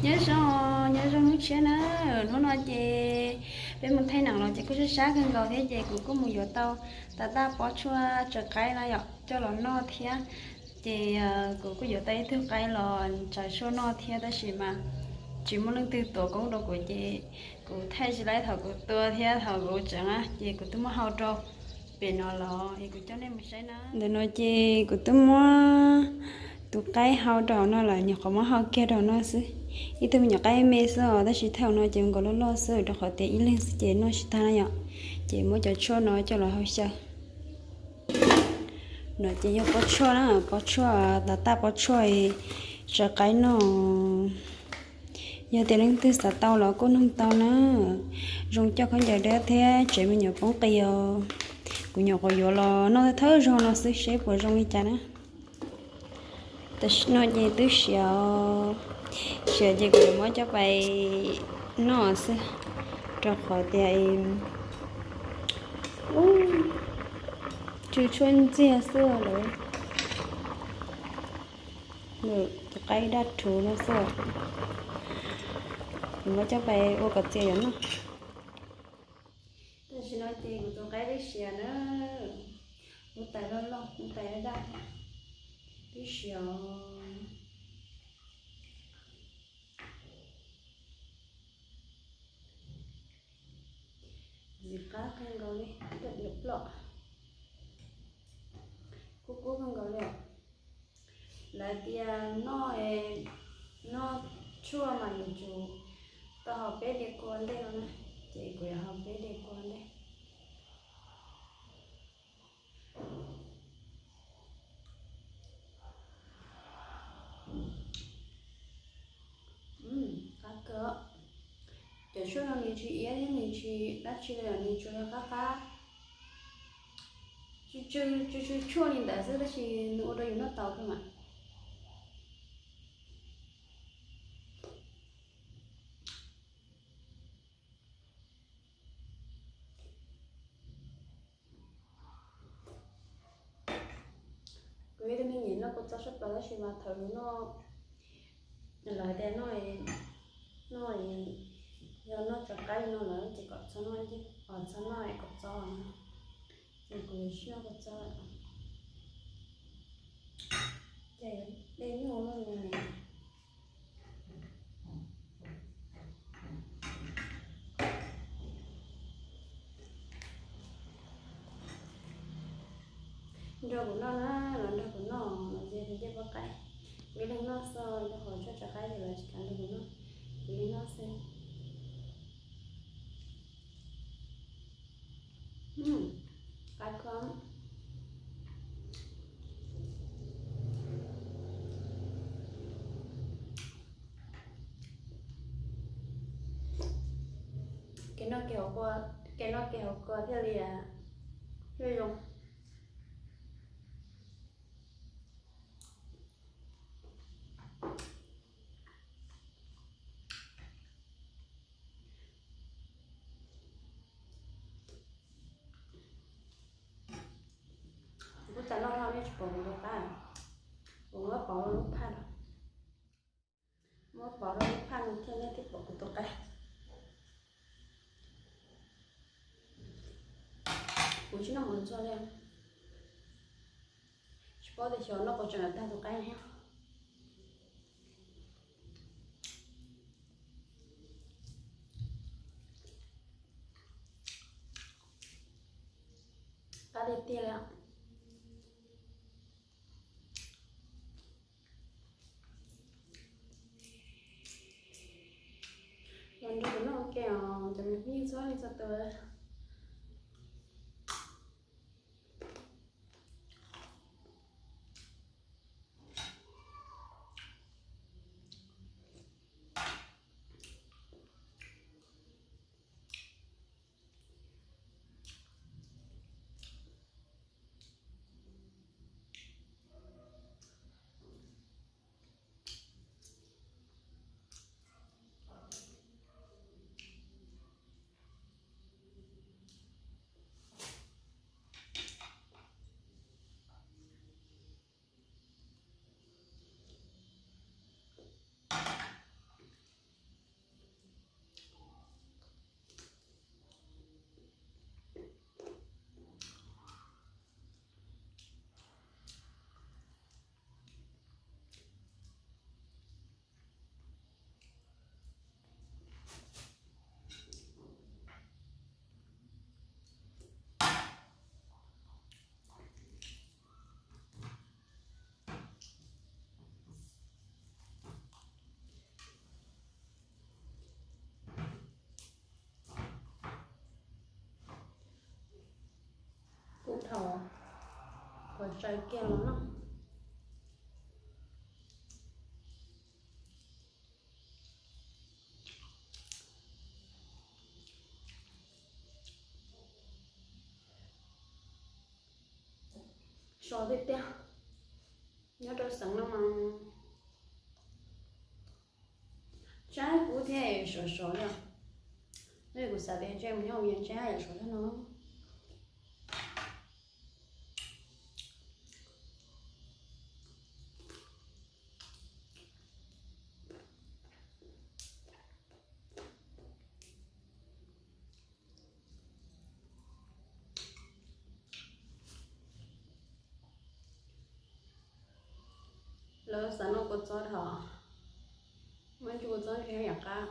Nyob zoo, nyob zoo hnub tshiab na. Hnub no ces peb mus thaij neem los ces kuj sab sab kawg nkaus thiab ces kuv kuj mus yuav tau tas taj pob tshuaj tsaws qaib no yom coj los noj thiab. Ces kuv kuj yuav tau ib tug qaib los tsaws tshuaj noj thiab tab sis mas tsis muaj leej twg tuav koob rau kuv ces kuv thaij tsis laib thaum kuv tua thiab thaum kuv tseev na ces kuv twb muab hau rau pem no los es kuv coj nej mus saib na. Ntawm no ces kuv twb muab tus qaib hau rau hauv no lawm, nyuam qhuav muab hau kiag rau hauv no xwb. Ib tug me nyuam qaib me xwb os, tab sis thaum no ces nkaus loj loj xwb rau qhov tias ib leeg xwb ces noj tsis tag na yom. Ces muab cov tshuaj no coj los hau xyaw. No ces yog pob tshuaj na, pob tshuaj, tas taj pob tshuaj tsaws qaib noj. Yog tias leej twg xav tau los kuj noog tau na. Zoo coj khaub ncaws dawb thiab tsev me nyuam poob qis os. Kuv nyuam qhuav yuav los noj thawj zaug no xwb seb puas zoo li cas na. Tam sim no ces twb siav, siav ces kuv yuav muab coj pais noj xwb, rau qhov tias tsw tshuaj ntxiag xwb lawm. Tus qaib daj rhuv no xwb, kuv muab coj pais ua kom txias yuav noj. Tam sim no ces kuv tus qaib twb siav na, kuv tais loj loj, kuv tais daj daj, twb siav. Ntxim qab kawg nkaus li, coj diav ploj, kub kub kawg nkaus li. Lawv tias noj, noj tshuaj mas yuav tsum tau haus peb diav kua ntej no na, ces kuv yuav haus peb diav kua ntej. Qab kawg. Cov tshuaj no nws tsis iab thiab nws tsis dab tsi li, nws tsuas yog qab qab, tsw tsw tshuaj li ntawd xwb tab sis nws ua rau yus noj tau kawg mas. Kuv yog ib tug neeg nyiam noj kua txob tshaj plaws tab sis mas thaum lus noj, lawv tias noj, noj, yog noj tsaws qaib no lawm ces kom txhob noj, txhob noj kua txob no, ces kuv yuav tsis noj kua txob lawm. Ces dej nyuj loj li ne. Nrog kuv noj na, los nrog kuv noj, los nce tus ncej puab qaib. Kuv ib leeg noj xwb, rau qhov tshuaj tsaws qaib ces lawv tsis kam nrog kuv noj, kuv ib leeg noj xwb. Qab kawg. Kev noj kev haus, kev noj kev haus kawg thiaj li, thiaj zoo. Kuv tais loj loj nej tsis pom kuv tus qaib, kuv muab pauv rau lub phaj no, muab pauv rau lub phaj no thiaj nej thiaj pom kuv tus qaib. Kuv tsis noj mov ntxuag li, tsis paub tias xyov noj puas tseem tag tus qaib thiab. Qab tiag tiag li. Los nrog kuv noj ua ke os cov me phooj ywg txhua leej txhua tus. Tsaws kiag los noj. Sov tiag tiag, nyob rau xeev no mas tshaib kub thiab sov sov li. Nws kuv xav tias ntshe mus nyob hauv yees ntshe yuav sov zog no. Lawv xav noj kua txob dhau, muab ib tug kua txob ntshe yam qab.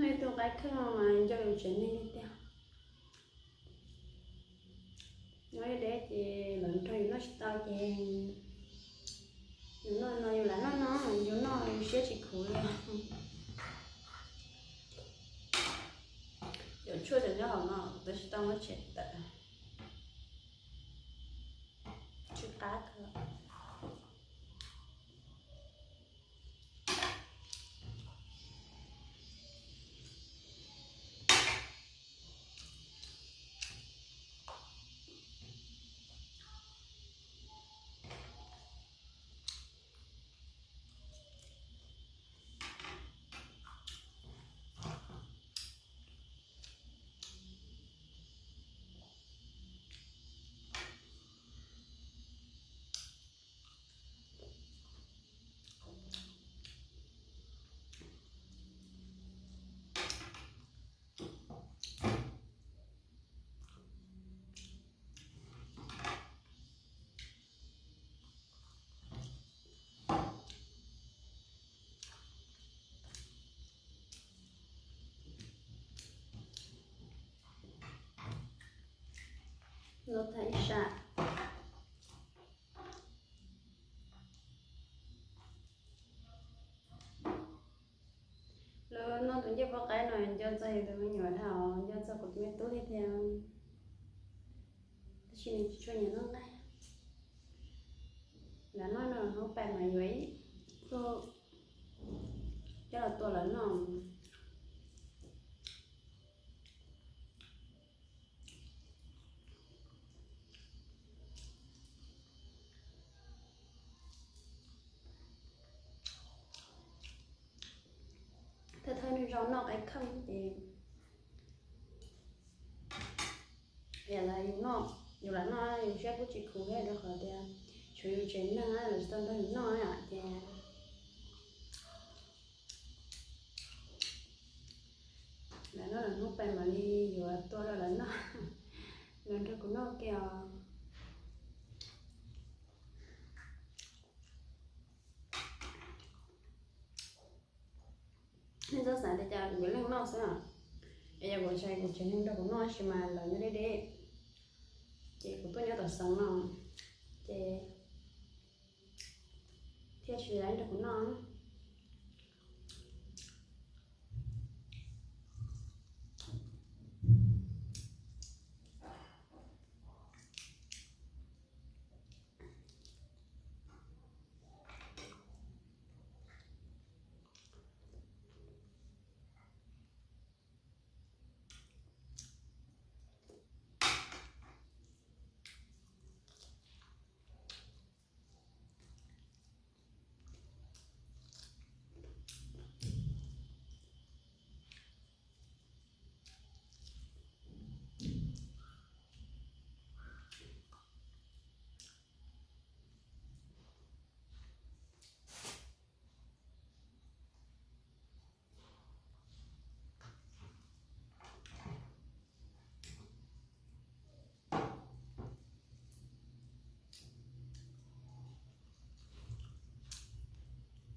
Noj ib tug qaib kheej mas nco yus tsev neeg tiag tiag. Nyob deb deb ces lawv nrog yus noj tsis tau ces yus noj no yus lam noj no, yus noj yus siab tsis khuv li. Cov tshuaj tseem nyob hauv no, tab sis tau muab tshem tawm, tsis qab kawg. Los tag ib sab. Lawv noj tus ncej poj qaib no nco txog yus tus me nyuam dhau, nco txog kuv tus me tub li thiab. Tab sis nws tsis tshua nyiam noj nqaij. Lawv noj no hnub pais mas yuav ib pluag coj los tua lawv noj. Thawj thawj nws zoo noj qaib kheej ces yam li yus noj, yus lam noj yus siab kuj tsis khuv thiab rau qhov tias tshuav yus tsev neeg lawv tsis tau nrog yus noj ces lawv noj lawv hnub pais mam li yuav tua rau lawv noj. Lawv nrog kuv noj kiag os. Nej txhob xav tias cas kuv yuav leej noj xwb, es yog kuv tsev, kuv tsev neeg nrog kuv noj tab sis mas lawv nyob deb deb, ces kuv tuaj nyob tom xeev no ces thiaj tsis lawv nrog kuv noj.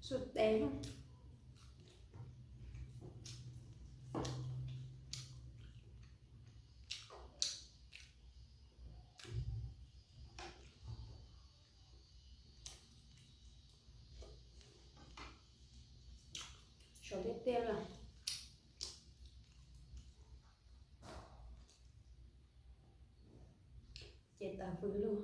Su tes. Sov tiag tiag li. Ces tas fws lug.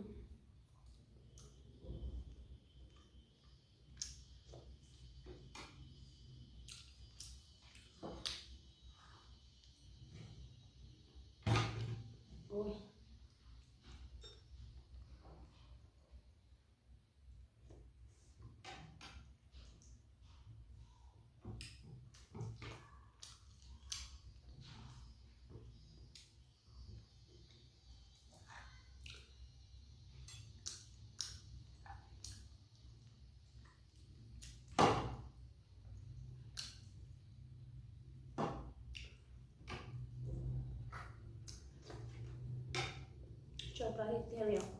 Tso plab tiag tiag li os.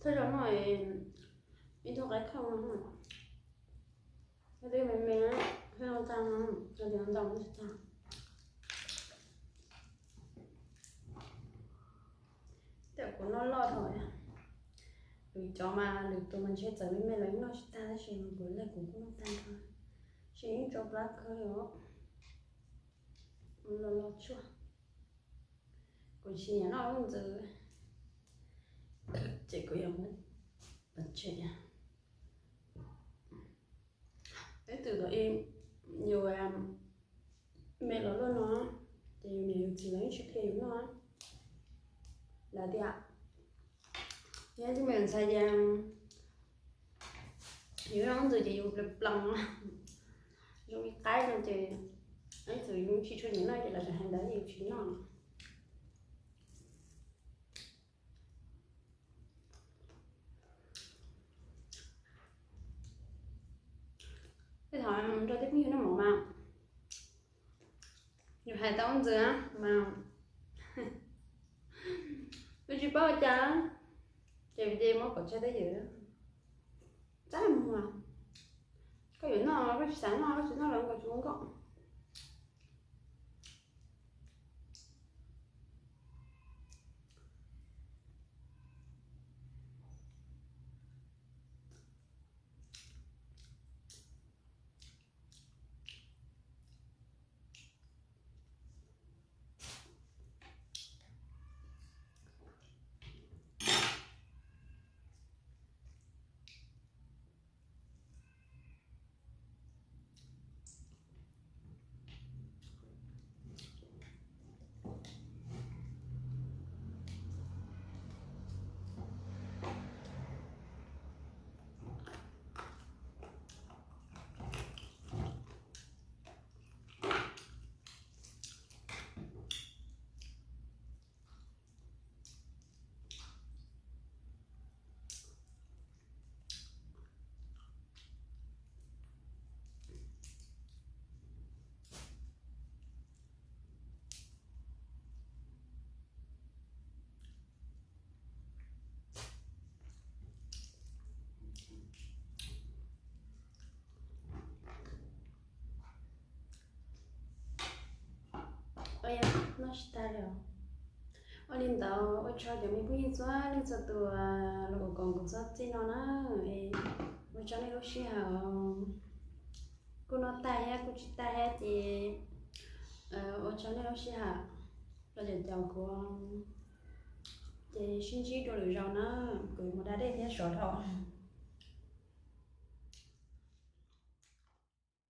Thawj zaug noj ib tug qaib khaum no, twb me me, hwj no tag no, ntau ntau tag. Tam kuv noj loj dhau, lwm cov mas lwm tus mas ntshe txawm me me los noj tsis tag tab sis kuv lawm kuv kuj noj tag nrho, tsis yeej tso plab kawg li os. Los los tsuag. Kuv tsis nyiam noj lub ntxwv, ces kuv yuav muab pov tseg. Ib tug thaum ub yus me los luaj no, ces yus niam yus txiv lawv yeej tsis qhia yus noj. Lawv tias, yog ib tug me ntxhais ces yus noj lub ntxwv ces yus ploos ploos zoo li qaib no ces ib txwm yus tsis tshua nyiam noj ces lawv tseem hais ntawd yus tsis noj. Tej thaum nrog tej phooj ywg noj mov mas yus hais tau lub ntxwv mas yus tsis paub ua cas, ces vim ces muab pov tseg twb ywm. Txaj muag, koj yuav noj koj tsis xav noj, koj tsis noj los koj tsis ua nkauj. Noj tsis tag li. Ua li ntawd ua tsaug cov me phooj ywg txhua leej txhua tus los koom kuv txog txij no na. Ua tsaug nej lub sij hawm. Kuj noj tag thiab kuj tsis tag thiab ces ua tsaug nej lub sij hawm los caum kuv, ces sib ntsib dua lwm zaus na. Kuv yuav mus da dej thiab sov dhau.